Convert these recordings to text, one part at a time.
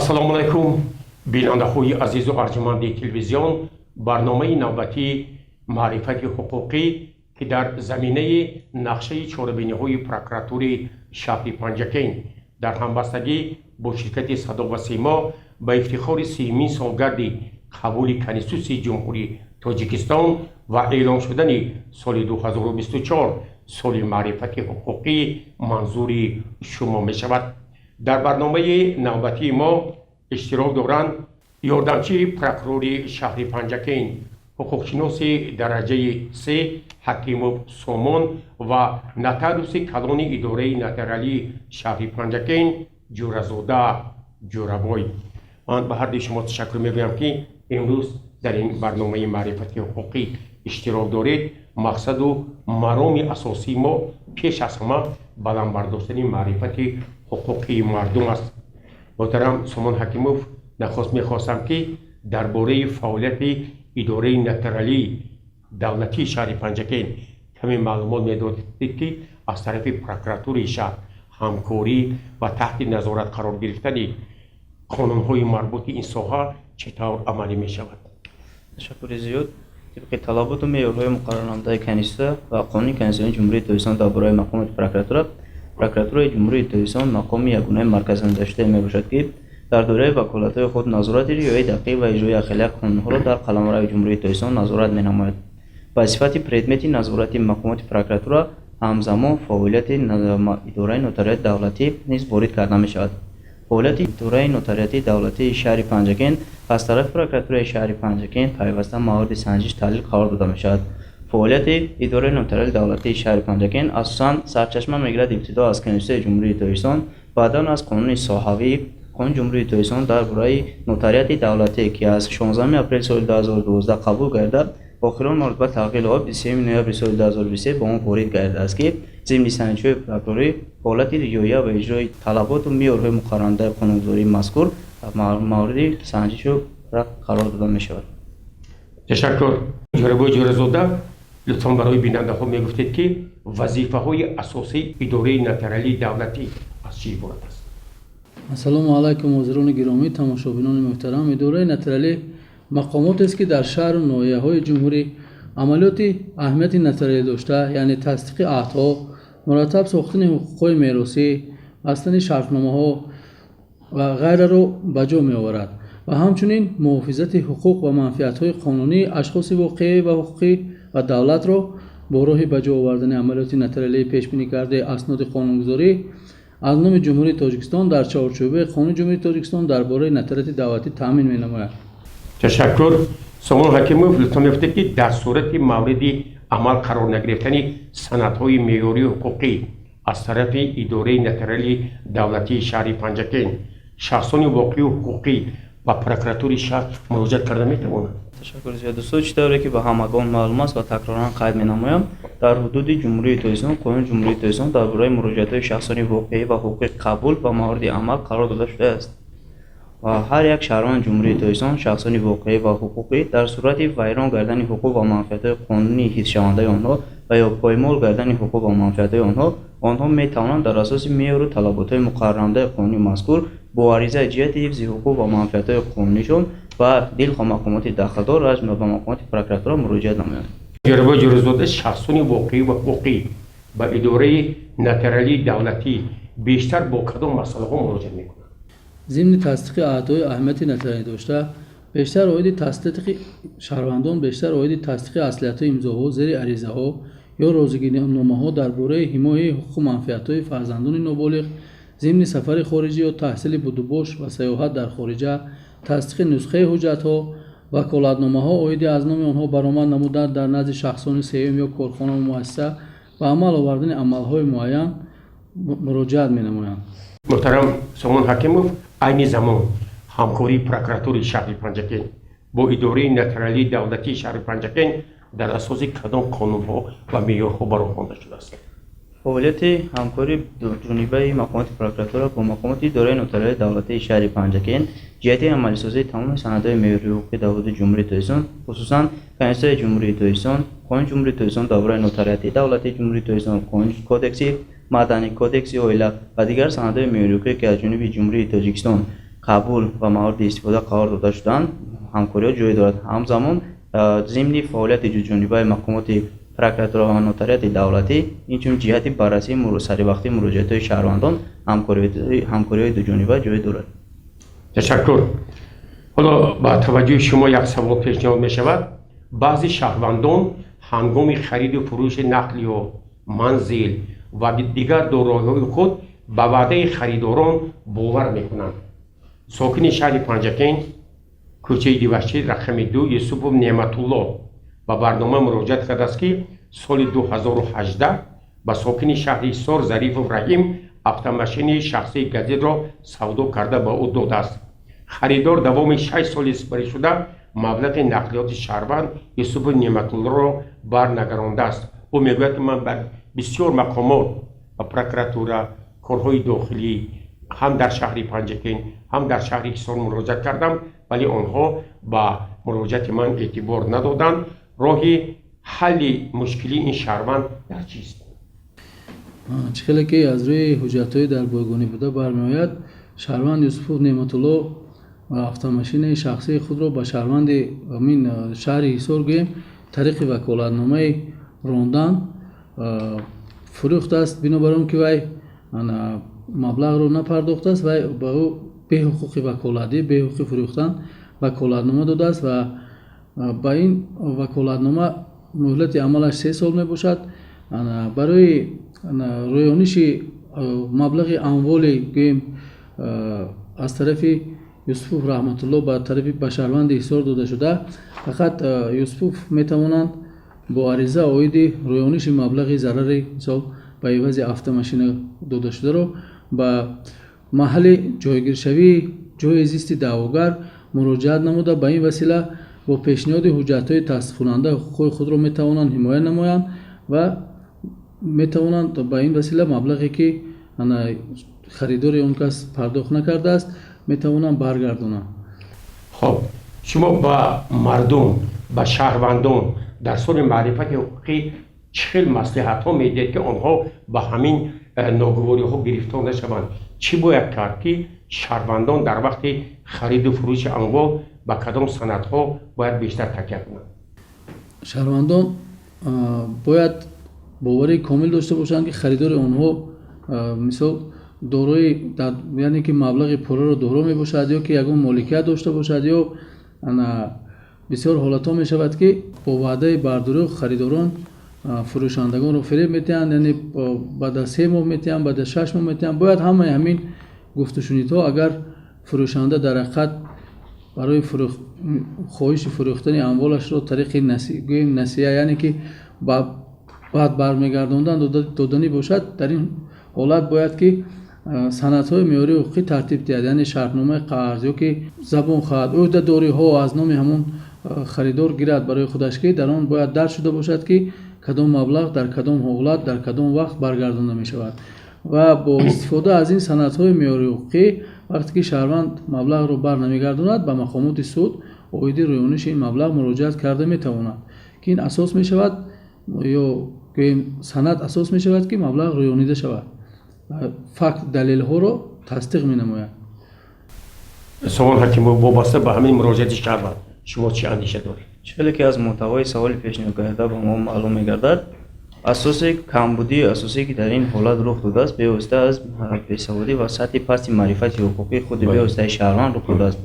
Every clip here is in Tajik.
Ассалому алайкум, бинандаҳои азизу арҷуманди телевизион. Барномаи навбатии маърифати ҳуқуқӣ, ки дар заминаи нақшаи чорабиниҳои прокуратури шаҳри Панҷакент дар ҳамбастагӣ бо ширкати «Садо ва симо» ба ифтихори 30-умин солгарди қабули Конститутсияи Ҷумҳурии Тоҷикистон ва эълон шудани соли 2024 соли маърифати ҳуқуқӣ манзури шумо мешавад. Дар барномаи навбатии мо иштирок доранд ёрдамчии прокурори шаҳри Панҷакент, ҳуқуқшиноси дараҷаи се Ҳакимов Сомон ва нотариуси калони идораи нотариалии шаҳри Панҷакент Ҷӯразода Ҷӯрабой. Ман ба ҳардуи шумо ташаккур мегӯям, ки имрӯз дар ин барномаи маърифати ҳуқуқӣ иштирок доред. Мақсаду мароми асосии мо пеш аз ҳама баланд бардоштани маърифати ҳуқуқии мардум аст. Муҳтарам Сомон Ҳакимов, нахуст мехостам, ки дар бораи фаъолияти идораи нотариалии давлатии шаҳри Панҷакент каме маълумот медодед, ки аз тарафи прокуратураи шаҳр ҳамкорӣ ва таҳти назорат қарор гирифтани қонунҳои марбути ин соҳа чӣ тавр амалӣ мешавад. Ташаккури зиёд. Тибқи талаботу меъёрҳои муқаррарнамудаи Конститутсия ва Қонуни Конститутсионии Ҷумҳурии Тоҷикистон дар бораи мақомоти прокуратура, Прокуратураи Ҷумҳурии Тоҷикистон мақоми ягонаи марказонидашудае мебошад, ки дар доираи ваколатҳои худ назорати риояи дақиқ ва иҷрои ақаллияти қонунҳоро дар қаламрави Ҷумҳурии Тоҷикистон назорат менамояд. Ба сифати предмети назорати мақомоти прокуратура ҳамзамон фаъолияти идораи нотариати давлатӣ низ ворид карда мешавад. Фаъолияти идораи нотариатии давлатии шаҳри Панҷакент аз тарафи прокуратураи шаҳри Панҷакент пайваста мавриди санҷиш таҳлил қарор дода мешавад. Фаъолияти идораи нотариали давлатии шаҳри Панҷакент асосан сарчашма мегирад ибтидо аз Конститутсияи Ҷумҳурии Тоҷикистон, баъдан аз қонуни соҳавӣ, Қонуни Ҷумҳурии Тоҷикистон дар бораи нотариати давлатӣ, ки аз 16 апрели соли 2012 қабул гардида, охирон маротиба тағйир ёб 23 ноябри соли 2023 ба он ворид гардидааст, ки зимни санҷишҳои прокурорӣ ҳолати риоя ва иҷрои талаботу меъёрҳои муқаррарнамудаи қонунгузории мазкур мавриди санҷишу қарор дода мешавад. Ташаккур. Ҷӯрабой Ҷӯразода, лутфан барои бинандаҳо мегуфтед, ки вазифаҳои асосии идораи нотариалии давлатӣ аз чӣ иборат аст? Ассалому алайкум, ҳозирони гиромӣ, тамошобинони муҳтарам. Идораи нотариалӣ мақомотест, ки дар шаҳру ноҳияҳои ҷумҳурӣ амалиёти аҳамияти нотариалӣ дошта, яъне тасдиқи аҳдҳо, мураттаб сохтани ҳуқуқҳои меросӣ, бастани шартномаҳо ва ғайраро ба ҷо меоварад ва ҳамчунин муҳофизати ҳуқуқ ва манфиатҳои қонунии ашхоси воқеӣ ва ҳуқуқӣ ва давлатро бо роҳи ба ҷо овардани амалиёти нотариалии пешбинӣ кардаи асноди қонунгузорӣ аз номи Ҷумҳурии Тоҷикистон дар чорчӯбаи Қонуни Ҷумҳурии Тоҷикистон дар бораи нотариати давлатӣ таъмин менамояд. Ташаккур. Сомон Ҳакимов, лутфан мегуфтед, ки дар сурати мавриди амал қарор нагирифтани санадҳои меъёрии ҳуқуқӣ аз тарафи идораи нотариалии давлатии шаҳри Панҷакент шахсони воқеию ҳуқуқӣ ба прокуратураи шаҳр муроҷиат карда метавонанд? Ташаккури зиёд, дӯстон. Чӣ тавре ки ба ҳамагон маълум аст ва такроран қайд менамоям, дар ҳудуди Ҷумҳурии Тоҷикистон Қонуни Ҷумҳурии Тоҷикистон дар бораи муроҷиатҳои шахсони воқеӣ ва ҳуқуқӣ қабул ва мавриди амал қарор дода шудааст ва ҳар як шаҳрванди Ҷумҳурии Тоҷикистон, шахсони воқеӣ ва ҳуқуқӣ дар сурати вайрон гардани ҳуқуқ ва манфиатҳои қонунии ҳифзшавандаи онҳо ва ё поймол гардани ҳуқуқ ва манфиатҳои онҳо, онҳо метавонанд дар асоси меъёру талаботҳои муқаррарнамудаи қонуни мазкур бо ариза ҷиҳати ҳифзи ҳуқуқ ва манфиатҳои қонунишон ба дилхоҳ мақомоти дахлдор, аз ҷумла ба мақомоти прокуратура, муроҷиат намоянд. Ҷӯрабой Ҷӯразода, шахсони воқеӣ ва ҳуқуқӣ ба идораи нотариалии давлатӣ бештар бо кадом масъалаҳо муроҷиат мекунанд? Зимни тасдиқи аҳдҳои аҳамияти нотариалӣ дошта, бештар оиди тасдиқи шаҳрвандон бештар оиди тасдиқи аслиятҳои имзоҳо зери аризаҳо ё розигиномаҳо дар бораи ҳимояи ҳуқуқу манфиатҳои фарзандони ноболиғ зимни сафари хориҷӣ ё таҳсили будубош ва сайёҳат дар хориҷа, тасдиқи нусхаи ҳуҷҷатҳо, ваколатномаҳо оиди аз номи онҳо баромад намудан дар назди шахсони сеюм ё корхонаву муассиса, ба амал овардани амалҳои муайян муроҷиат менамоянд. Муҳтарам Сомон Ҳакимов, айни замон ҳамкории прокуратураи шаҳри Панҷакент бо идораи нотариалии давлатии шаҳри Панҷакент дар асоси кадом қонунҳо ва меъёрҳо ба роҳ монда шудааст? Фаъолияти ҳамкории ҷонибаи мақомоти прокуратура бо мақомоти идораи нотариалии давлатии шаҳри Панҷакент ҷиҳати амалисозии тамоми санадҳои меъёрии ҳуқуқӣ дар ҳудуди Ҷумҳурии Тоҷикистон, хусусан Конститутсияи Ҷумҳурии Тоҷикистон, Қонуни Ҷумҳурии Тоҷикистон дар бораи нотариати давлатии Ҷумҳурии Тоҷикистон, Кодекси маданӣ, Кодекси оила ва дигар санадҳои меъёрии ҳуқуқӣ, ки аз ҷониби Ҷумҳурии Тоҷикистон Қабул ва мавриди истифода қарор дода шуданд, ҳамкориҳо ҷой дорад. Ҳамзамон, зимни фаъолияти дуҷонибаи мақомоти прокуратура ва нотариати давлатӣ, инчунин ҷиҳати баррасии саривақтии муроҷиатҳои шаҳрвандон ҳамкориҳои дуҷониба ҷой дорад. Ташаккур. Ҳоло ба таваҷҷӯҳи шумо як савол пешниҳод мешавад. Баъзе шаҳрвандон ҳангоми хариду фурӯши нақлиёт, манзил ва дигар дороиҳои худ ба ваъдаи харидорон бовар мекунанд. Сокини шаҳри Панҷакент, кӯчаи Дивашчи, рақами 2, Юсупов Неъматулло ба барнома муроҷиат кардааст, ки соли 2018 ба сокини шаҳри Ҳисор Зарифов Раҳим автомашинаи шахсии Газелро савдо карда ба ӯ додааст. Харидор давоми 6 соли сипаришуда маблағи нақлиёти шаҳрванд Юсупов Неъматуллоро барнагардондааст. Ӯ мегӯяд, ки ман ба бисёр мақомот, ба прокуратура, корҳои дохилӣ, ҳам дар шаҳри Панҷакент, ҳам дар шаҳри Ҳисор муроҷиат кардам, вале онҳо ба муроҷиати ман эътибор надоданд. Роҳи ҳалли мушкилии ин шаҳрванд дар чист? Чӣ хеле ки аз рӯи ҳуҷҷатҳои дар бойгонӣ буда бармеояд, шаҳрванд Юсупов Неъматулло автомашинаи шахсии худро ба шаҳрванди ҳамин шаҳри Ҳисор, гӯем, тариқи ваколатномаи рондан фурӯхтааст. Бинобар он ки вай маблағро напардохтааст, вай ба ӯ беҳуқуқи ваколатӣ, беҳуқуқи фурӯхтан ваколатнома додааст ва ба ин ваколатнома муҳлати амалаш 3 сол мебошад. Барои рӯёниши маблағи амволи, гӯем, аз тарафи Юсупов Раҳматулло ба тарафи ба шаҳрванди Ҳисор додашуда, фақат Юсупов метавонанд бо ариза оиди рӯёниши маблағи зарари, мисол, ба ивази автомашина додашударо ба маҳалли ҷойгиршавии ҷойи зисти даъвогар муроҷиат намуда, ба ин васила бо пешниҳоди ҳуҷҷатҳои тасдиқкунанда ҳуқуқҳои худро метавонанд ҳимоя намоянд ва метавонанд ба ин васила маблағе, ки харидори он кас пардохт накардааст, метавонанд баргардонанд. Хоб, шумо ба мардум, ба шаҳрвандон дар соли маърифати ҳуқуқӣ чӣ хел маслиҳатҳо медиҳед, ки онҳо ба ҳамин ногувориҳо гирифтор нашаванд? Чӣ бояд кард, ки шаҳрвандон дар вақти хариду фурӯши амвол ба кадом санадҳо бояд бештар такя кунанд? Шаҳрвандон бояд боварии комил дошта бошанд, ки харидори онҳо, мисол, дорои, яъне ки маблағи пурраро доро мебошад ё ки ягон моликият дошта бошад. Ё бисёр ҳолатҳо мешавад, ки бо ваъдаи бардурӯғ харидорон фурӯшандагонро фиреб медиҳанд, яъне баъд аз 3 моҳ метиҳанд, баъд аз 6 моҳ метиҳанд. Бояд ҳамаи ҳамин гуфтушунидҳо, агар фурӯшанда дар ҳақиқат барои хоҳиши фурӯхтани амволашро тариқи, гӯем, насия, яъне ки баъд бармегардондан доданӣ бошад, дар ин ҳолат бояд ки санадҳои меъёрии ҳуқуқӣ тартиб диҳад, яъне шартномаи қарз ё ки забонхат, ӯҳдадориҳо аз номи ҳамон харидор гирад барои худаш, ки дар он бояд дарҷ шуда бошад, ки кадом маблағ дар кадом ҳолат, дар кадом вақт баргардонда мешавад. Ва бо истифода аз ин санадҳои меъёрии ҳуқуқӣ, вақте ки шаҳрванд маблағро бар намегардонад, ба мақомоти суд оиди рӯёниши ин маблағ муроҷиат карда метавонад, ки ин асос мешавад ё, гӯем, санад асос мешавад, ки маблағ рӯёнида шавад, факт, далелҳоро тасдиқ менамояд. Савол ҳакимов, вобаста ба ҳамин муроҷиати шаҳрванд шумо чӣ андеша доред? Чӣ хеле ки аз муҳтавои саволи пешниҳодкарда ба мо маълум мегардад, асоси камбудии асосие, ки дар ин ҳолат рух додааст, бевосита аз бесаводӣ ва сатҳи пасти маърифати ҳуқуқии худи бевоситаи шаҳрванд рух додааст.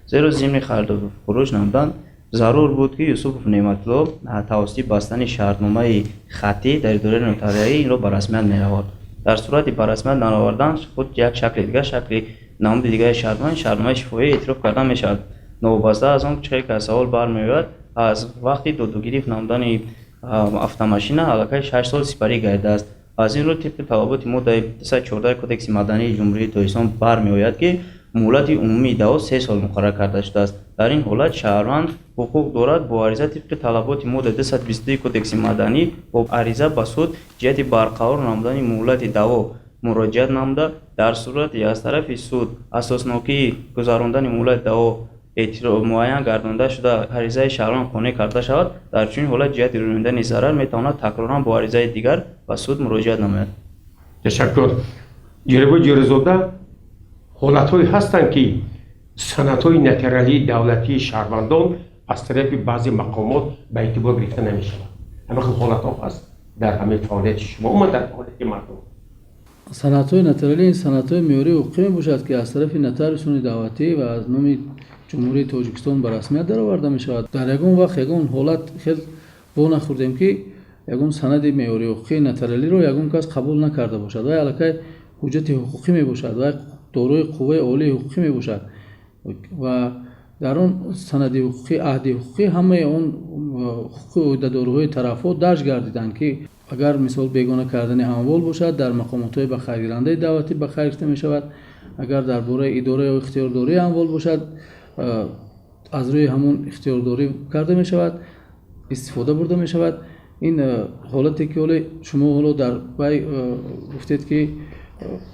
Зеро зимни хариду фурӯш намудан зарур буд, ки Юсупов Неъматулло тавассути бастани шартномаи хаттӣ дар идораи нотариалӣ инро ба расмият меовард. Дар сурати ба расмият наовардан худ як шакли дигар, шакли намуди дигари шартнома, шартномаи шифоҳӣ эътироф карда мешавад. Новобаста аз он, чӣ ки аз савол бармеояд, аз вақти додугирифт намудани автомашина аллакай 6 сол сипарӣ гардидааст. Аз ин рӯ, тибқи талаботи моддаи 214 Кодекси мадании Ҷумҳурии Тоҷикистон бармеояд, ки муҳлати умумии даъво 3 сол муқаррар карда шудааст. Дар ин ҳолат шаҳрванд ҳуқуқ дорад бо ариза тибқи талаботи моддаи 222 Кодекси маданӣ бо ариза ба суд ҷиҳати барқарор намудани муҳлати даъво муроҷиат намуда, дар сурати аз тарафи суд асоснокии гузарондани муҳлати даъво муайян гардонида шуда, аризаи шаҳрванд қонеъ карда шавад, дар чунин ҳолат ҷиҳати рӯёнидани зарар метавонад такроран бо аризаи дигар ба суд муроҷиат намояд. Ташаккур. Ҷӯрабой Ҷӯразода, ҳолатҳое ҳастанд, ки Санадҳои нотариалии давлатии шаҳрвандон аз тарафи баъзе мақомот ба эътибор гирифта намешавад. Ҳамин хел ҳолатҳо ҳаст дар ҳамин фаъолияти шумо, умуман дар фаъолияти мардум? Санадҳои нотариалӣ ин санадҳои меъёрии ҳуқуқӣ мебошад, ки аз тарафи нотариусони давлатӣ ва аз номи Ҷумҳурии Тоҷикистон ба расмият дароварда мешавад. Дар ягон вақт, ягон ҳолат хел во нахӯрдем, ки ягон санади меъёрии ҳуқуқии нотариалиро ягон кас қабул накарда бошад. Вай аллакай ҳуҷҷати ҳуқуқӣ мебошад, вай дорои қувваи олии ҳуқуқӣ мебошад ва дар он санади ҳуқуқӣ, аҳди ҳуқуқӣ ҳамаи он ҳуқуқи ӯҳдадориҳои тарафҳо дарҷ гардиданд, ки агар, мисол, бегона кардани амвол бошад, дар мақомотҳои ба хайргирандаи давлатӣ ба хайр гирифта мешавад. Агар дар бораи идора ё ихтиёрдории амвол бошад, аз рӯи ҳамон ихтиёрдорӣ карда мешавад, истифода бурда мешавад. Ин ҳолате ки ҳоле шумо ҳоло дар вай гуфтед, ки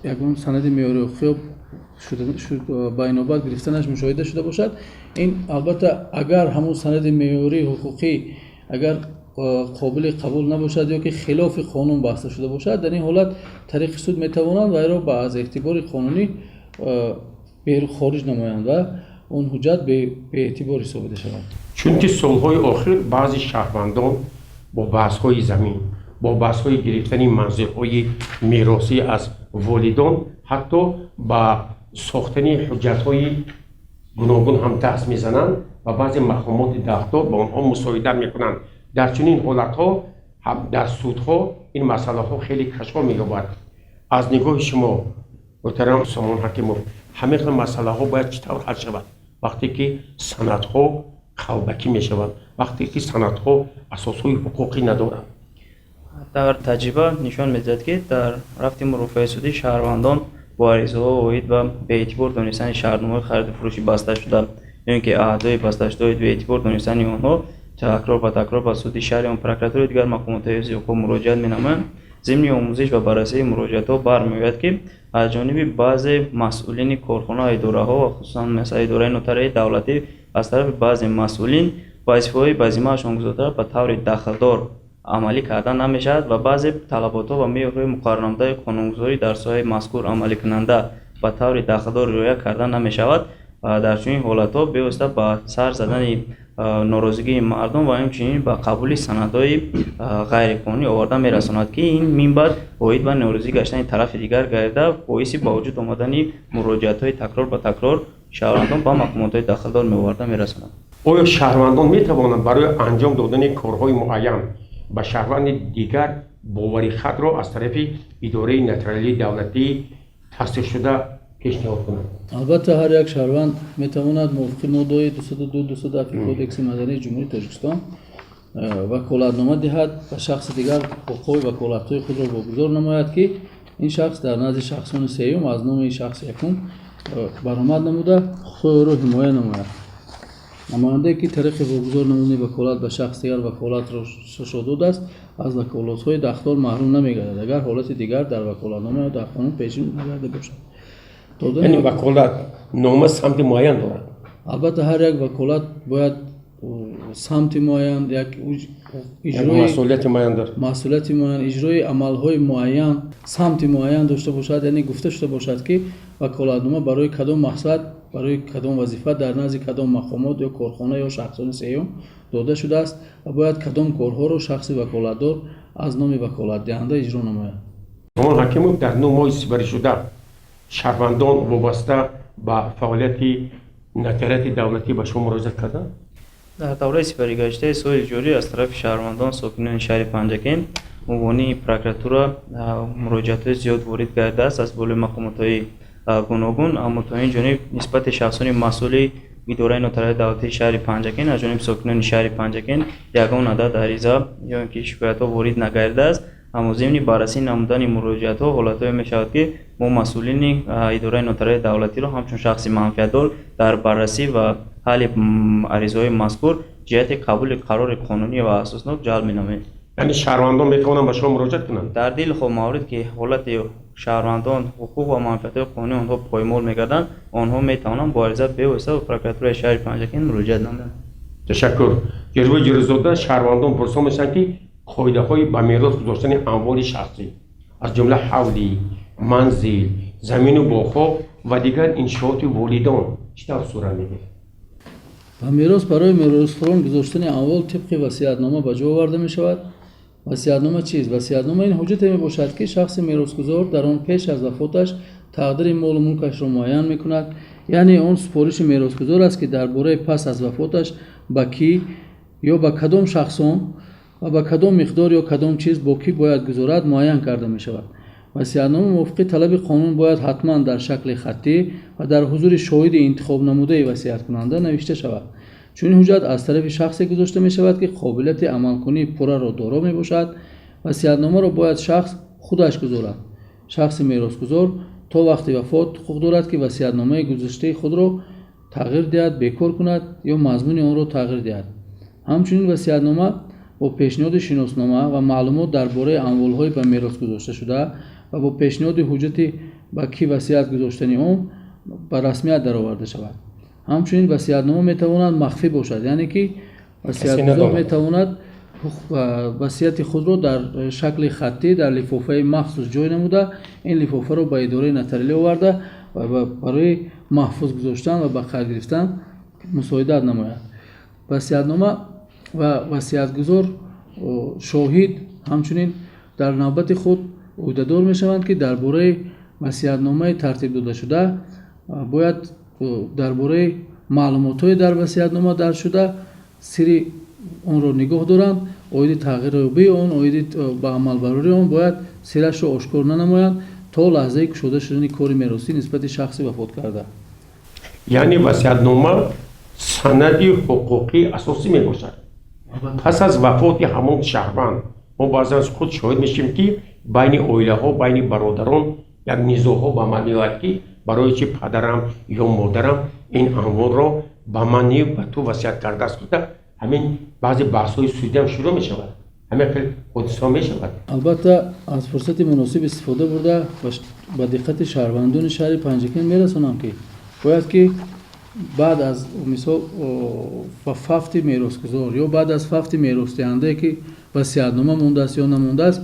ягон санади меъёрии ҳуқуқӣ ба инобат гирифтанаш мушоҳида шуда бошад, ин албатта, агар ҳамон санади меъёрии ҳуқуқӣ агар қобили қабул набошад ё ки хилофи қонун баста шуда бошад, дар ин ҳолат тариқи суд метавонанд вайро ба аз эътибори қонунӣ хориҷ намоянд ва он ҳуҷҷат беэътибор ҳисобида шавад. Чунки солҳои охир баъзе шаҳрвандон бо баҳсҳои замин, бо баҳсҳои гирифтани манзилҳои меросӣ аз волидон, ҳатто ба сохтани ҳуҷҷатҳои гуногун ҳам даст мезананд ва баъзе мақомоти дахлдор ба онҳо мусоидат мекунанд. Дар чунин ҳолатҳо дар судҳо ин масъалаҳо хеле кашол меёбад. Аз нигоҳи шумо, муҳтарам Сомон Ҳакимов, ҳамин хел масъалаҳо бояд чӣ тавр ҳал шавад, вақте ки санадҳо қалбакӣ мешаванд, вақте ки санадҳо асосҳои ҳуқуқӣ надоранд? Дар таҷриба нишон медиҳад, ки дар рафти мурофиаи судӣ шаҳрвандон бо аризаҳо оид ба беэътибор донистани шартномаҳои хариду фурӯши басташуда ё ин ки аҳдҳои басташуда оид беэътибор донистани онҳо такрор ба такрор ба суди шаҳри он, прокуратураи дигар мақомотҳои ҳифзи ҳуқуқ муроҷиат менамоянд. Зимни омӯзиш ва баррасии муроҷиатҳо бармеояд, ки аз ҷониби баъзе масъулини корхона, идораҳо ва хусусан масалан идораи нотариалии давлатӣ аз тарафи баъзе масъулин вазифаҳои ба зиммаашон гузошта ба таври дахлдор амалӣ карда намешавад ва баъзе талаботҳо ва меъёрҳои муқаррарнамудаи қонунгузорӣ дар соҳаи мазкур амаликунанда ба таври дахлдор риоя карда намешавад. Дар чунин ҳолатҳо бевосита ба сар задани норозигии мардум ва инчунин ба қабули санадҳои ғайриқонунӣ оварда мерасонад, ки ин минбаъд оид ба норозӣ гаштани тарафи дигар гардида, боиси ба вуҷуд омадани муроҷиатҳои такрор ба такрор шаҳрвандон ба мақомотҳои дахлдор меоварда мерасонад. Оё шаҳрвандон метавонанд барои анҷом додани корҳои муайян ба шаҳрванди дигар боварихатро аз тарафи идораи нотариалии давлатӣ тасдиқшуда пешниҳод кунанд? Албатта, ҳар як шаҳрванд метавонад мувофиқи моддаҳои 202, 207 Кодекси мадании Ҷумҳурии Тоҷикистон ваколатнома диҳад ба шахси дигар, ҳуқуқҳои ваколатҳои худро вогузор намояд, ки ин шахс дар назди шахсони сеюм аз номи шахси якум баромад намуда, ҳуқуқи ӯро ҳимоя намояд. Намояндае, ки тариқи вогузор намудани ваколат ба шахси дигар ваколатро додааст, аз ваколатҳои дахлдор маҳрум намегардад, агар ҳолати дигар дар ваколатнома ё дар қонун пешбинӣ нагардида бошад. Яъне ваколатнома самти муайян дорад? Албатта, ҳар як ваколат бояд самти муайян, як иҷрои масъулияти муайян дорад. Масъулияти муайян, иҷрои амалҳои муайян, самти муайян дошта бошад. Яъне гуфта шуда бошад, ки ваколатнома барои кадом мақсад, барои кадом вазифа дар назди кадом мақомот ё корхона ё шахсони сеюм дода шудааст ва бояд кадом корҳоро шахси ваколатдор аз номи ваколатдиҳанда иҷро намояд. Сомон Ҳакимов, дар 9 моҳи сипаришуда шаҳрвандон вобаста ба фаъолияти нотариати давлатӣ ба шумо муроҷиат карданд? Дар давраи сипаригаштаи соли ҷорӣ аз тарафи шаҳрвандон, сокинони шаҳри Панҷакент унвони прокуратура муроҷиатҳои зиёд ворид гардидааст аз болои мақомотҳои гуногун. Аммо то ин ҷониб нисбати шахсони масъули идораи нотариалии давлатии шаҳри Панҷакент аз ҷониби сокинони шаҳри Панҷакент ягон адад ариза ё ин ки шикоятҳо ворид нагардидааст. Аммо зимни баррасӣ намудани муроҷиатҳо ҳолатҳое мешавад, ки мо масъулини идораи нотариалии давлатиро ҳамчун шахси манфиатдор дар баррасӣ ва ҳалли аризаҳои мазкур ҷиҳати қабули қарори қонунӣ ва асоснок ҷалб менамоем. Яъне шаҳрвандон метавонанд ба шумо муроҷиат кунанд? Дар дилхоҳ маврид, ки ҳолати шаҳрвандон ҳуқуқ ва манфиатҳои қонунии онҳо поймол мегарданд, онҳо метавонанд бо ариза бевосита ба прокуратураи шаҳри Панҷакент муроҷиат намоянд. Ташаккур. Ҷурабой Ҷӯразода, шаҳрвандон пурсон мешаванд, ки қоидаҳои ба мерос гузоштани амволи шахсӣ, аз ҷумла ҳавлӣ, манзил, замину боғҳо ва дигар иншооти волидон Чӣ тавр сурат мегирад? Ба мерос барои меросхӯрон гузоштани амвол тибқи васиятнома ба ҷо оварда мешавад. Васиятнома чист? Васиятнома ин ҳуҷҷате мебошад, ки шахси меросгузор дар он пеш аз вафоташ тақдири молу мулкашро муайян мекунад. Яъне он супориши меросгузор аст, ки дар бораи пас аз вафоташ ба кӣ ё ба кадом шахсон ва ба кадом миқдор ё кадом чиз бо кӣ бояд гузорад, муайян карда мешавад. Васиятнома мувофиқи талаби қонун бояд ҳатман дар шакли хаттӣ ва дар ҳузури шоҳиди интихобнамудаи васияткунанда навишта шавад. Чунин ҳуҷҷат аз тарафи шахсе гузошта мешавад, ки қобилияти амалкунии пурраро доро мебошад. Васиятномаро бояд шахс худаш гузорад. Шахси меросгузор то вақти вафот ҳуқуқ дорад, ки васиятномаи гузоштаи худро тағйир диҳад, бекор кунад ё мазмуни онро тағйир диҳад. Ҳамчунин васиятнома бо пешниҳоди шиноснома ва маълумот дар бораи амволҳои ба мерос гузошташуда ва бо пешниҳоди ҳуҷҷати ба кӣ васият гузоштани он ба расмият дароварда шавад. Ҳамчунин васиятнома метавонад махфӣ бошад, яъне ки васиятгузор метавонад васияти худро дар шакли хаттӣ дар лифофаи махсус ҷой намуда, ин лифофаро ба идораи нотариалӣ оварда ва барои маҳфуз гузоштан ва ба қайд гирифтан мусоидат намояд. Васиятнома ва васиятгузор, шоҳид ҳамчунин дар навбати худ ӯҳдадор мешаванд, ки дар бораи васиятномаи тартиб додашуда бояд дар бораи маълумотҳои дар васиятнома дарҷшуда сирри онро нигоҳ доранд, оиди тағйирёбии он, оиди ба амалбарории он бояд сирашро ошкор нанамоянд то лаҳзаи кушода шудани кори меросӣ нисбати шахси вафоткарда. Яъне васиятнома санади ҳуқуқии асосӣ мебошад. Пас аз вафоти ҳамон шаҳрванд мо баъзан худ шоҳид мешавем, ки байни оилаҳо, байни бародарон як низоъҳо ба амал меояд, ки барои чи падарам ё модарам ин амволро ба ман не, ба ту васият кардааст гуфта, ҳамин баъзе баҳсҳои судиам шурӯъ мешавад. Ҳамин хел ҳодисаҳо мешавад. Албатта, аз фурсати муносиб истифода бурда, ба диққати шаҳрвандони шаҳри Панҷакент мерасонам, ки бояд ки баъд аз, мисол, фавти меросгузор ё баъд аз фавти меросдиҳандае, ки васиятнома мондааст ё намондааст,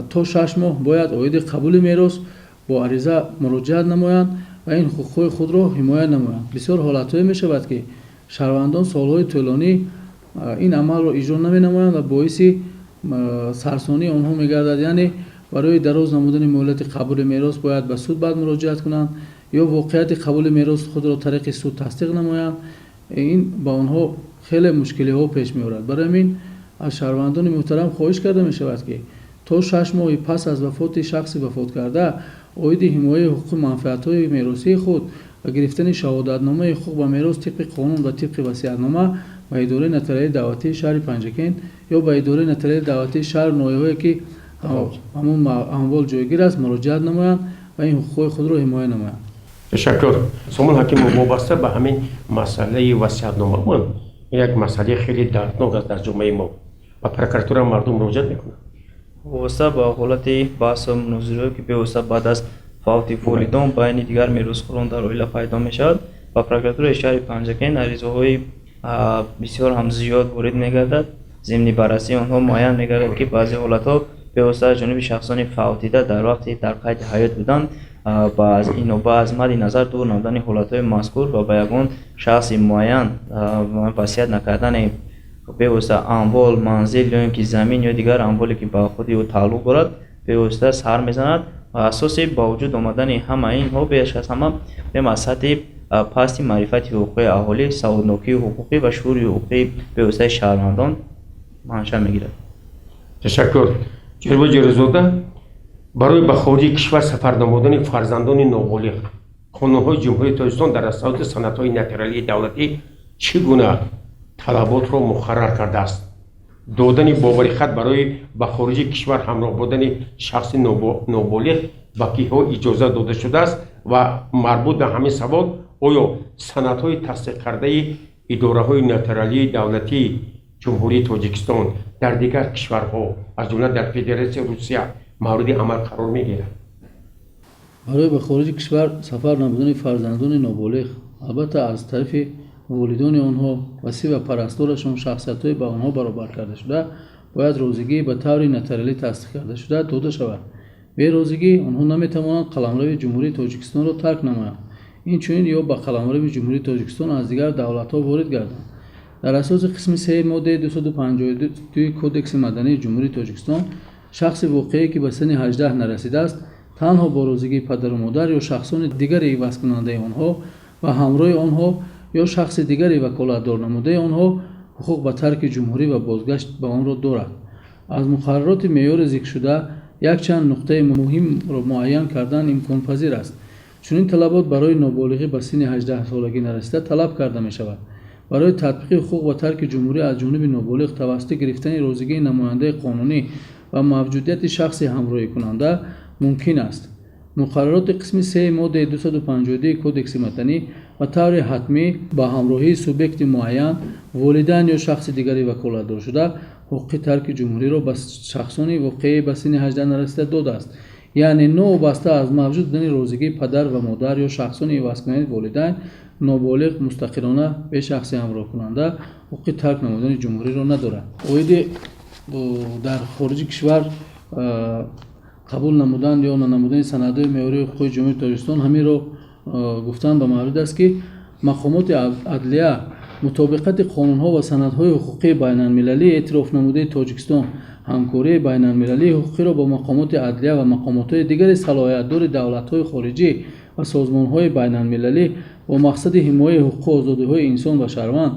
то 6 моҳ бояд оиди қабули мерос бо ариза муроҷиат намоянд ва ин ҳуқуқҳои худро ҳимоя намоянд. Бисёр ҳолатҳое мешавад, ки шаҳрвандон солҳои тӯлонӣ ин амалро иҷро наменамоянд ва боиси сарсонии онҳо мегардад. Яъне барои дароз намудани муҳлати қабули мерос бояд ба суд баъд муроҷиат кунанд ё воқеияти қабули мерос худро тариқи суд тасдиқ намоянд. Ин ба онҳо хеле мушкилиҳо пеш меорад. Барои ҳамин аз шаҳрвандони муҳтарам хоҳиш карда мешавад, ки то 6 моҳи пас аз вафоти шахси вафоткарда оиди ҳимояи ҳуқуқи манфиатҳои меросии худ ва гирифтани шаҳодатномаи ҳуқуқ ба мерос тибқи қонун ва тибқи васиятнома ба идораи нотариалии давлатии шаҳри Панҷакент ё ба идораи нотариалии давлатии шаҳру ноҳияҳое, ки ҳамон амвол ҷойгир аст, муроҷиат намоянд ва ин ҳуқуқҳои худро ҳимоя намоянд. Ташаккур. Сомон Ҳакимов, вобаста ба ҳамин масъалаи васиятнома, як масъалаи хеле дарднок аст дар ҷомеаи мо, ба прокуратура мардум муроҷиат мекунанд. Вобаста ба ҳолати баҳсу мунозираҳое, ки бевосита баъд аз фавти волидон байни дигар меросхӯрон дар оила пайдо мешавад, ба прокуратураи шаҳри Панҷакент аризаҳои бисёр ҳам зиёд ворид мегардад. Зимни баррасии онҳо муайян мегардад, ки баъзе ҳолатҳо бевосита аз ҷониби шахсони фавтида дар вақти дар қайди ҳаёт будан ба аз мадди назар дур намудани ҳолатҳои мазкур ва ба ягон шахси муайян васият накардани бевосита амвол, манзил ё ин ки замин ё дигар амволе, ки ба худи ӯ тааллуқ дорад, бевосита сар мезанад. Ва асоси ба вуҷуд омадани ҳамаи инҳо беш аз ҳама аз сатҳи пасти маърифати ҳуқуқии аҳолӣ, саводнокии ҳуқуқӣ ва шуури ҳуқуқии бевоситаи шаҳрвандон маншаъ мегирад. Ташаккур. Ҷӯрабой Ҷӯразода, барои ба хориҷи кишвар сафар намудани фарзандони ноболиғ қонунҳои Ҷумҳурии Тоҷикистон дар асоси санадҳои нотариалии давлатӣ чӣ гуна талаботро муқаррар кардааст? Додани боварихат барои ба хориҷи кишвар ҳамроҳ будани шахси ноболиғ ба киҳо иҷоза дода шудааст? Ва марбут ба ҳамин савол, оё санадҳои тасдиқкардаи идораҳои нотариалии давлатии Ҷумҳурии Тоҷикистон дар дигар кишварҳо, аз ҷумла дар Федератсияи Русия, мавриди амал қарор мегирад? Барои ба хориҷи кишвар сафар намудани фарзандони ноболиғ, албатта, аз тарафи волидони онҳо, васӣ ва парасторашон, шахсиятҳое ба онҳо баробар карда шуда, бояд розигӣ ба таври нотариалӣ тасдиқ карда шуда дода шавад. Бе розигӣ онҳо наметавонанд қаламрави Ҷумҳурии Тоҷикистонро тарк намоянд. Инчунин ё ба қаламрави Ҷумҳурии Тоҷикистон аз дигар давлатҳо ворид гарданд. Дар асоси қисми 3 моддаи 252 Кодекси мадании Ҷумҳурии Тоҷикистон, шахси воқеие, ки ба синни 18 нарасидааст, танҳо бо розигии падару модар ё шахсони дигари ивазкунандаи онҳо ва ҳамроҳи онҳо ё шахси дигари ваколатдор намудаи онҳо ҳуқуқ ба тарки ҷумҳурӣ ва бозгашт ба онро дорад. Аз муқаррароти меъёри зикршуда якчанд нуқтаи муҳимро муайян кардан имконпазир аст. Чунин талабот барои ноболиғӣ ба синни 18-солагӣ нарасида талаб карда мешавад. Барои татбиқи ҳуқуқ ба тарки ҷумҳурӣ аз ҷониби ноболиғ тавассути гирифтани розигии намояндаи қонунӣ ва мавҷудияти шахси ҳамроҳикунанда мумкин аст. Муқаррароти қисми 3 моддаи 252 Кодекси маданӣ ба таври ҳатмӣ ба ҳамроҳии субъекти муайян, волидайн ё шахси дигари ваколатдоршуда ҳуқуқи тарки ҷумҳуриро ба шахсони воқеӣ ба синни 18 нарасида додааст. Яъне новобаста аз мавҷуд будани розигии падар ва модар ё шахсони ивазкунандаи волидайн, ноболиғ мустақилона бе шахси ҳамроҳкунанда ҳуқуқи тарк намудани ҷумҳуриро надорад. Оиди дар хориҷи кишвар қабул намудан ё нанамудани санадҳои меъёрии ҳуқуқии Ҷумҳурии Тоҷикистон ҳаминро гуфтан ба маврид аст, ки мақомоти адлия мутобиқати қонунҳо ва санадҳои ҳуқуқии байналмилалии эътирофнамудаи Тоҷикистон, ҳамкории байналмилалии ҳуқуқиро бо мақомоти адлия ва мақомотҳои дигари салоҳиятдори давлатҳои хориҷӣ ва созмонҳои байналмилалӣ бо мақсади ҳимояи ҳуқуқу озодиҳои инсон ва шаҳрванд,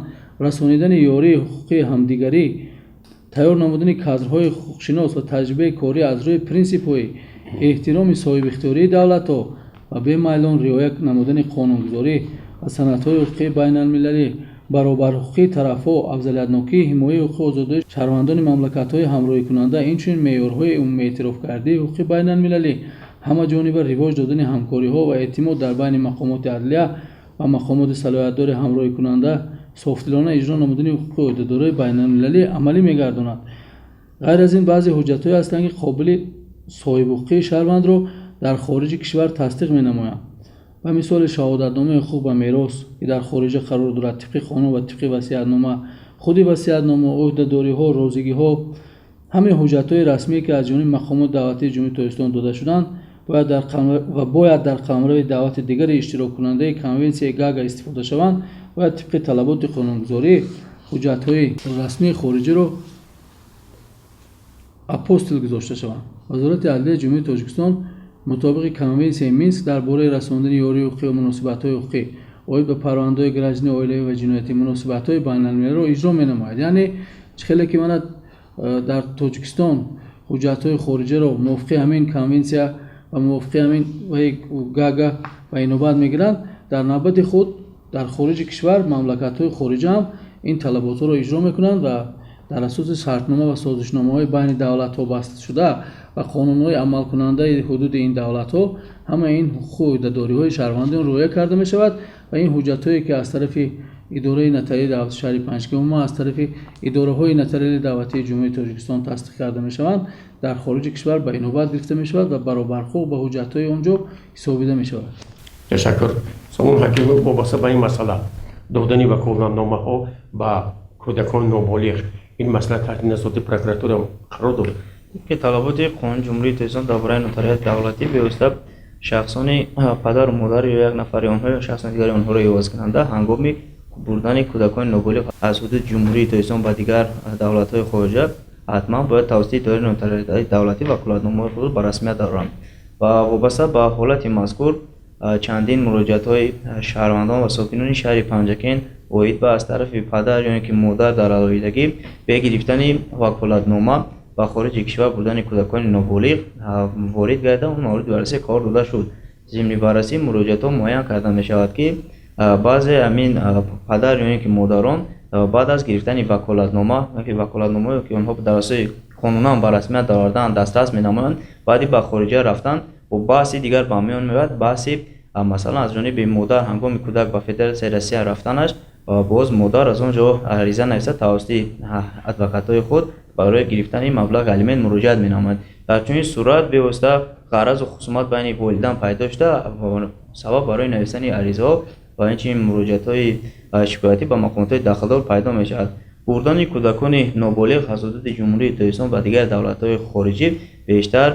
расонидани ёрии ҳуқуқии ҳамдигарӣ, тайёр намудани кадрҳои ҳуқуқшинос ва таҷрибаи корӣ аз рӯи принсипҳои эҳтироми соҳибихтиёрии давлатҳо ва бемайлон риоя намудани қонунгузорӣ ва санадҳои ҳуқуқии байналмилалӣ, баробарҳуқуқии тарафҳо, афзалиятнокии ҳимояи ҳуқуқу озодиҳои шаҳрвандони мамлакатҳои ҳамроҳикунанда, инчунин меъёрҳои умумиэътирофкардаи ҳуқуқи байналмилалӣ, ҳамаҷониба ривоҷ додани ҳамкориҳо ва эътимод дар байни мақомоти адлия ва мақомоти салоҳиятдори ҳамроҳикунанда, софдилона иҷро намудани ҳуқуқи ӯҳдадориҳои байналмилалӣ амалӣ мегардонад. Ғайр аз ин, баъзе ҳуҷҷатҳое ҳастанд, ки қобили соҳибҳуқуқии шаҳрвандро дар хориҷи кишвар тасдиқ менамоянд. Ба мисоли шаҳодатномаи ҳуқуқ ба мерос, ки дар хориҷа қарор дорад, тибқи қонун ва тибқи васиятнома, худи васиятнома, ӯҳдадориҳо, розигиҳо, ҳамаи ҳуҷҷатҳои расмие, ки аз ҷониби мақомоти давлатии Ҷумҳурии Тоҷикистон дода шуданд ва бояд дар қаламрави давлати дигари иштироккунандаи Конвенсияи Гаага истифода шаванд, бояд тибқи талаботи қонунгузорӣ ҳуҷҷатҳои расмии хориҷиро апостил гузошта шаванд. Вазорати адлияи Ҷумҳурии Тоҷикистон мутобиқи Конвенсияи Минск дар бораи расондани ёрии ҳуқуқӣ ва муносибатҳои ҳуқуқӣ оид ба парвандаҳои гражданӣ, оилавӣ ва ҷиноятӣ муносибатҳои байналмилалиро иҷро менамояд. Яъне чӣ хеле ки мана дар Тоҷикистон ҳуҷҷатҳои хориҷиро мувофиқи ҳамин конвенсия ва мувофиқи ҳамин Гаага ба инобат мегиранд, дар навбати худ дар хориҷи кишвар мамлакатҳои хориҷа ҳам ин талаботҳоро иҷро мекунанд ва дар асоси шартнома ва созишномаҳои байни давлатҳо баста ва қонунҳои амалкунандаи ҳудуди ин давлатҳо ҳамаи ин ҳуқуқу ӯҳдадориҳои шаҳрвандон риоя карда мешавад ва ин ҳуҷҷатҳое, ки аз тарафи идораи нотариалии давлати шаҳри Панҷакент, умуман аз тарафи идораҳои нотариалии давлатии Ҷумҳурии Тоҷикистон тасдиқ карда мешаванд, дар хориҷи кишвар ба инобат гирифта мешавад ва баробарҳуқуқ ба ҳуҷҷатҳои он ҷо ҳисобида мешавад. Ташаккур. Сомон Ҳакимов, вобаста ба ин масъала, додани ваколатномаҳо ба кӯдакони ноболиғ, ин масъала таҳти назорати прокуратура қарор дорад? Тибқи талаботи Қонуни Ҷумҳурии Тоҷикистон дар бораи нотариати давлатӣ, бевосита шахсони падару модар ё як нафари онҳо ё шахси дигари онҳоро ивазкунанда ҳангоми бурдани кӯдакони ноболиғ аз ҳудуди Ҷумҳурии Тоҷикистон ба дигар давлатҳои хориҷа ҳатман бояд тавассути идораи нотариати давлатӣ ваколатномаҳои худро ба расмият дароранд. Ва вобаста ба ҳолати мазкур чандин муроҷиатҳои шаҳрвандон ва сокинони шаҳри Панҷакент оид ба аз тарафи падар ё ин ки модар дар алоҳидагӣ бе гирифтани ваколатнома ба хориҷи кишвар бурдани кӯдакони ноболиғ ворид гардида, он мавриди баррасӣ қарор дода шуд. Зимни баррасии муроҷиатҳо муайян карда мешавад, ки баъзе ҳамин падар ё ин ки модарон баъд аз гирифтани ваколатнома, ваколатномае ки онҳо дар асоси қонунан ба расмият даровардаанд, дастрас менамоянд, баъди ба хориҷа рафтан бо баҳси дигар ба миён меояд. Баҳси, масалан, аз ҷониби модар ҳангоми кӯдак ба Федератсияи Россия рафтанаш, боз модар аз он ҷо ариза нависта, тавассути адвокатҳои худ барои гирифтани маблағи алимент муроҷиат менамояд. Дар чунин сурат бевосита ғаразу хусумат байни волидан пайдо шуда, сабаб барои нависани аризаҳо ва инчунин муроҷиатҳои шикоятӣ ба мақомотҳои дахлдор пайдо мешавад. Бурдани кӯдакони ноболиғ аз ҳудуди Ҷумҳурии Тоҷикистон ба дигар давлатҳои хориҷӣ бештар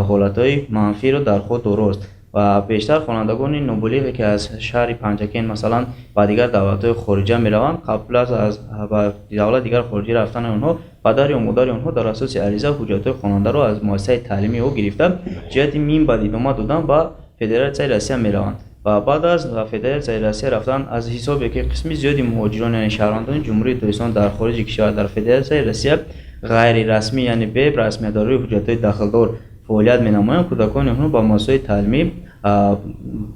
ҳолатҳои манфиро дар худ дорост. Ва бештар хонандагони ноболиғе, ки аз шаҳри Панҷакент, масалан, ба дигар давлатҳои хориҷа мераванд, қабл аз ба давлати дигар хориҷӣ рафтани онҳо падар ё модари онҳо дар асоси ариза ҳуҷҷатҳои хонандаро аз муассисаи таълимии ӯ гирифта, ҷиҳати минбаъд идома додан ба Федератсияи Россия мераванд. Ва баъд аз Федератсияи Россия рафтан, аз ҳисобе ки қисми зиёди муҳоҷирон, яъне шаҳрвандони Ҷумҳурии Тоҷикистон дар хориҷи кишвар, дар Федератсияи Россия ғайрирасмӣ, яъне бе расмиятдории ҳуҷҷатҳои дахлдор фаъолият менамоянд, кӯдакони онҳо ба муассисаҳои таълимӣ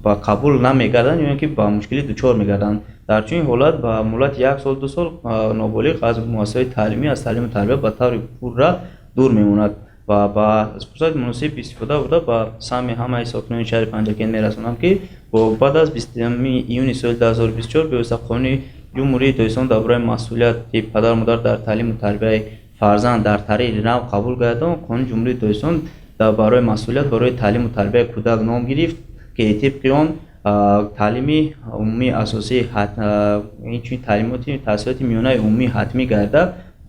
ба қабул намегарданд ё ин ки ба мушкилӣ дучор мегарданд. Дар чунин ҳолат ба муҳлати як сол, 2 сол ноболиғ аз муассисаҳои таълимӣ, аз таълиму тарбия ба таври пурра дур мемонад. Ва ба фурсати муносиб истифода бурда, ба самъи ҳамаи сокинони шаҳри Панҷакент мерасонам, ки бо баъд аз 20 июни соли 2024 бевосита Қонуни Ҷумҳурии Тоҷикистон дар бораи масъулияти падару модар дар таълиму тарбияи фарзанд дар таҳрири нав қабул гардида, Қонуни Ҷумҳурии Тоҷикистон барои масъулият барои таълиму тарбияи кӯдак ном гирифт, ки тибқи он таълими умумии асосӣ, инчунин таълимоти таҳсилоти миёнаи умумӣ ҳатмӣ гарда,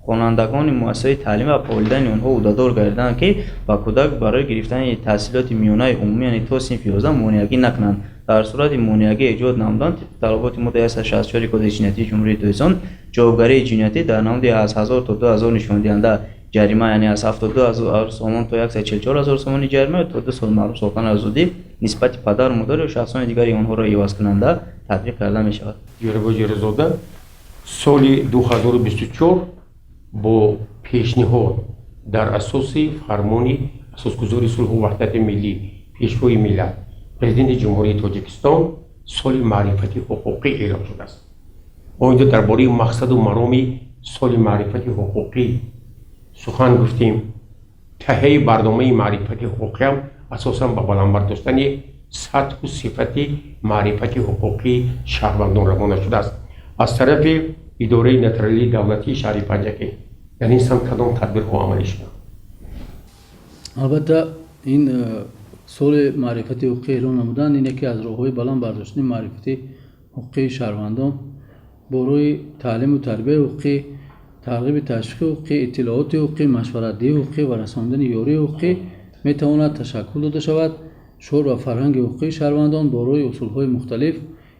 хонандагони муассисаҳои таълимӣ ва волидайни онҳо ӯҳдадор гардиданд, ки ба кӯдак барои гирифтани таҳсилоти миёнаи умумӣ, яъне то синфи 11, монеагӣ накунанд. Дар сурати монеагӣ эҷод намудан, тибқи талаботи моддаи 164 Кодекси ҷиноятии Ҷумҳурии Тоҷикистон, ҷавобгарии ҷиноятӣ дар намуди аз 1000 то 2000 нишондиҳанда ҷарима, яъне аз 72 000 сомон то 144 000 сомони ҷарима то 2 сол маҳрум сохтан аз озодӣ нисбати падару модар ё шахсони дигари онҳоро ивазкунанда татбиқ карда мешавад. Ҷӯрабой Ҷӯразода, соли 2024 бо пешниҳод дар асоси фармони Асосгузори сулҳу ваҳдати миллӣ, Пешвои миллат, Президенти Ҷумҳурии Тоҷикистон соли маърифати ҳуқуқӣ эълон шудааст. Мо инҷо дар бораи мақсаду мароми соли маърифати ҳуқуқӣ сухан гуфтем. Таҳияи барномаи маърифати ҳуқуқиам асосан ба баланд бардоштани сатҳу сифати маърифати ҳуқуқии шаҳрвандон равона шудааст. Аз тарафи идораи нотариалии давлатии шаҳри Панҷакент дар ин самт кадом тадбирҳо амалӣ шуданд? Албатта, ин соли маърифати ҳуқуқӣ эълон намудан, ин яке аз роҳҳои баланд бардоштани маърифати ҳуқуқии шаҳрвандон бо рӯи таълиму тарбияи ҳуқуқӣ, тарғиби ташвиқи ҳуқуқӣ, иттилооти ҳуқуқӣ, машваратдиҳии ҳуқуқӣ ва расондани ёрии ҳуқуқӣ метавонад ташаккул дода шавад. Шуур ва фарҳанги ҳуқуқии шаҳрвандон бо рӯи усулҳои мухталиф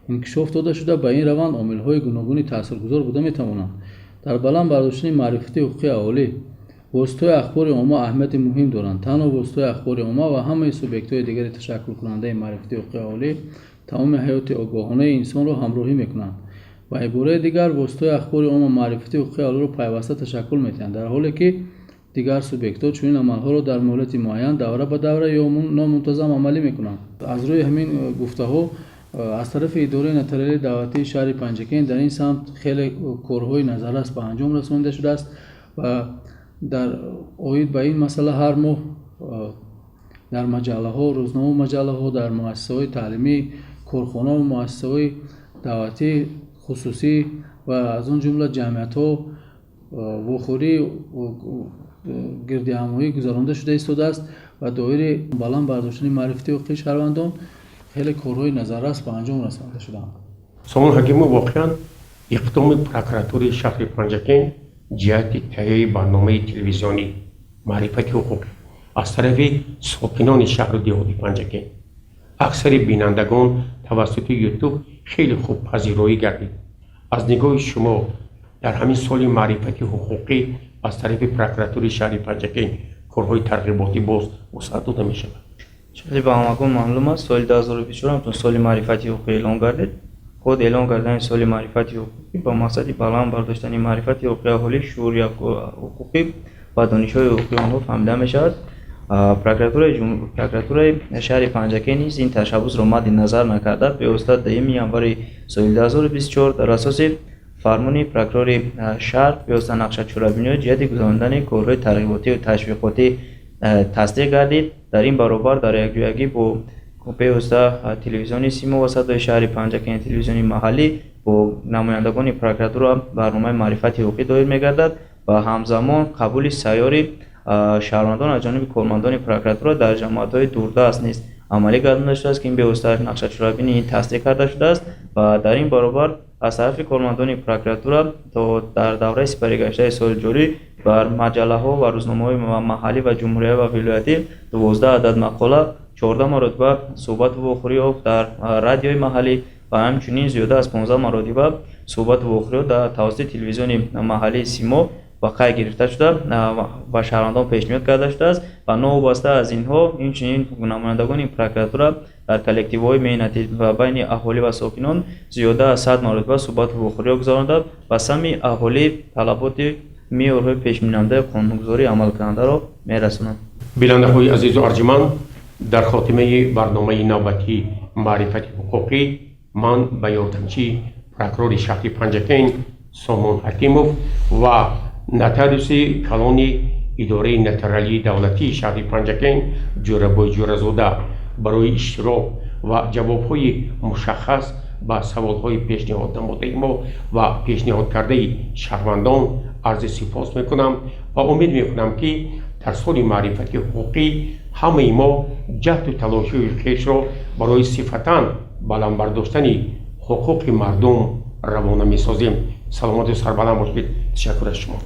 инкишоф дода шуда, ба ин раванд омилҳои гуногуни таъсиргузор буда метавонанд. Дар баланд бардоштани маърифати ҳуқуқии аҳолӣ воситаҳои ахбори омма аҳамияти муҳим доранд. Танҳо воситаҳои ахбори омма ва ҳамаи субъектҳои дигари ташаккулкунандаи маърифати ҳуқуқии аҳолӣ тамоми ҳаёти огоҳонаи инсонро ҳамроҳӣ мекунанд. Ба ибораи дигар, воситаҳои ахбори омма маърифати ҳуқуқии аҳолиро пайваста ташаккул медиҳанд, дар ҳоле ки дигар субъектҳо чунин амалҳоро дар муҳлати муайян, давра ба давра ё номунтазам амалӣ мекунанд. Аз рӯи ҳамин гуфтаҳо, аз тарафи идораи нотариалии давлатии шаҳри Панҷакент дар ин самт хеле корҳои назаррас ба анҷом расонида шудааст ва дар оид ба ин масъала ҳар моҳ дар маҷаллаҳо, рӯзномаву маҷаллаҳо, дар муассисаҳои таълимӣ, корхонаву муассисаҳои давлатӣ, хусусӣ ва аз он ҷумла ҷамъиятҳо вохӯрии гирдиҳамоӣ гузаронда шуда истодааст ва доири баланд бардоштани маърифати ҳуқуқии шаҳрвандон хеле корҳои назаррас ба анҷом расонида шудаанд. Сомон Ҳакимов, воқеан иқдоми прокуратураи шаҳри Панҷакент ҷиҳати таҳияи барномаи телевизионӣ маърифати ҳуқуқӣ аз тарафи сокинони шаҳру деҳоти Панҷакент, аксари бинандагон тавассути Ютуб хеле хуб пазироӣ гардид. Аз нигоҳи шумо, дар ҳамин соли маърифати ҳуқуқӣ аз тарафи прокуратураи шаҳри Панҷакент корҳои тарғиботӣ боз вусъат дода мешавад? Хеле ба ҳамагон маълум аст, соли 2024 ҳамчун соли маърифати ҳуқуқӣ эълон гардид. Худ эълон кардани соли маърифати ҳуқуқӣ ба мақсади баланд бардоштани маърифати ҳуқуқии аҳолӣ, шуури ҳуқуқӣ ва донишҳои ҳуқуқии онҳо фаҳмида мешавад. Прокуратураи шаҳри Панҷакент низ ин ташаббусро мадди назар накарда, бевосита 10 январи соли 2024 дар асоси фармони прокурори шаҳр бевосита нақша чорабиниҳо ҷиҳати гузаронидани корҳои тарғиботию ташвиқотӣ тасдиқ гардид. Дар ин баробар, дар якҷоягӣ бо бевосита телевизиони Симо ва Садои шаҳри Панҷакент, телевизиони маҳаллӣ, бо намояндагони прокуратура барномаи маърифати ҳуқуқӣ доир мегардад ва ҳамзамон қабули сайёри шаҳрвандон аз ҷониби кормандони прокуратура дар ҷамоатҳои дурдаст низ амалӣ гардонида шудааст, ки ин бевосита нақша чорабинӣ ин тасдиқ карда шудааст. Ва дар ин баробар аз тарафи кормандони прокуратура то дар давраи сипаригаштаи соли ҷорӣ бар маҷаллаҳо ва рӯзномаҳои маҳаллӣ ва ҷумҳуриявӣ ва вилоятӣ 12 адад мақола 14 маротиба суҳбату вохӯриҳо дар радиои маҳаллӣ ва ҳамчунин зиёда аз 15 маротиба суҳбату вохӯриҳо дар тавассути телевизиони маҳаллии Симо ба қайд гирифта шуда, ба шаҳрвандон пешниҳод карда шудааст. Ва новобаста аз инҳо, инчунин намояндагони прокуратура дар коллективҳои меҳнатӣ ва байни аҳолӣ ва сокинон зиёда аз 100 маротиба суҳбату вохӯриҳо гузаронда, ба самъи аҳолӣ талаботи меъёрҳои пешбинандаи қонунгузорӣ амалкунандаро мерасонанд. Бинандаҳои азизу арҷуманд, дар хотимаи барномаи навбатии «Маърифати ҳуқуқӣ» ман ба ёрдамчии прокурори шаҳри Панҷакент Сомон Ҳакимов ва нотариуси калони идораи нотариалии давлатии шаҳри Панҷакент Ҷӯрабой Ҷӯразода барои иштирок ва ҷавобҳои мушаххас ба саволҳои пешниҳод намудаи мо ва пешниҳодкардаи шаҳрвандон арзи сипос мекунам ва умед мекунам, ки дар соли маърифати ҳуқуқӣ ҳамаи мо ҷаҳду талошҳои хешро барои сифатан баланд бардоштани ҳуқуқи мардум равона месозем. Саломату сарбаланд бошед. Ташаккур аз шумо.